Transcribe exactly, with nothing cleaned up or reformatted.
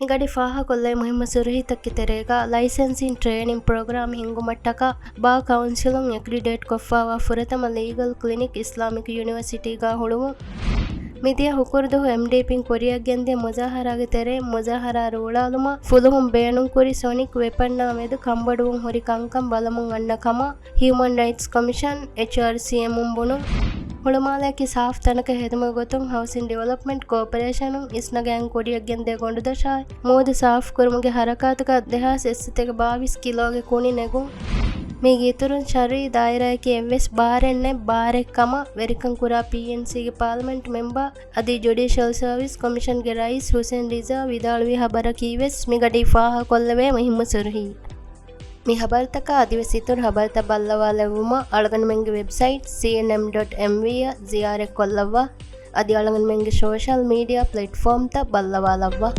މިގަޑި ފާހަކޮށްލައި މުހިއްމު ސުރުހީތަކުގެ ތެރޭގަ ލައިސެންސިން ޓްރޭނިން ޕްރޮގްރާމް ހިންގުމަށްޓަކާ ބާ ކައުންސިލުން އެކްރިޑޭޓް ކޮށްފާވާ ފުރަތަމަ ލީގަލް ކްލިނިކް އިސްލާމިކް ޔުނިވަރސިޓީގަ ހުޅުވުން. މިދިޔަ ހުކުރުދުވަހު އެމްޑީޕީން ކުރިއަށްގެންދިޔަ މުޒާހަރާގެ ތެރެއިން މުޒާހަރާ ރޫޅާލުމަށް ފުލުހުން ބޭނުންކުރި ސޮނިކް ވެޕަންނާ މެދު ކަންބޮޑުވުން ހުރި ކަންކަން ބަލަމުން އަންނަ ކަމަށް ހިއުމަން ރައިޓްސް ކޮމިޝަން، އެޗްއާރްސީއެމުން ބުނުން. ހުޅުމާލެއަކީ ސާފް ތަނަކަށް ހެދުމުގެ ގޮތުން ހައުސިން ޑިވެލޮޕްމަންޓް ކޯޕަރޭޝަނުން އިސްނަގައިން ކުރިއަށްގެންދިޔަ ގޮނޑުދޮށާއި މޫދު ސާފުކުރުމުގެ ހަރަކާތުގަ ދެހާސް އެއްސަތޭކަ ބާވީސް ކިލޯގެ ކުނި ނެގުން. މީގެ އިތުރުން ޝަރުއީ ދާއިރާއަކީ އެއްވެސް ބާރެއް ނެތް ބާރެއް ކަމަށް ވެރިކަން ކުރާ ޕީއެންސީގެ ޕާލަމެންޓް މެމްބަރ އަދި ޖުޑިޝަލް ސަރވިސް ކޮމިޝަންގެ ރައީސް ހުސެން ރިޒާ ވިދާޅުވި ހަބަރަކީވެސް މިގަޑީ ފާހަގަކޮށްލެވޭ މުހިއްމު ސުރުހީ. މި ހަބަރުތަކާ އަދިވެސް އިތުރު ހަބަރުތައް ބައްލަވާލެއްވުމަށް އަޅުގަނޑުމެންގެ ވެބްސައިޓް ސީއެންއެމް ޑޮޓް އެމްވީ އަށް ޒިޔާރަތްކޮށްލައްވާ. އަދި އަޅުގަނޑުމެންގެ ސޯޝަލް މީޑިއާ ޕްލެޓްފޯމްތައް ބައްލަވާލައްވާ.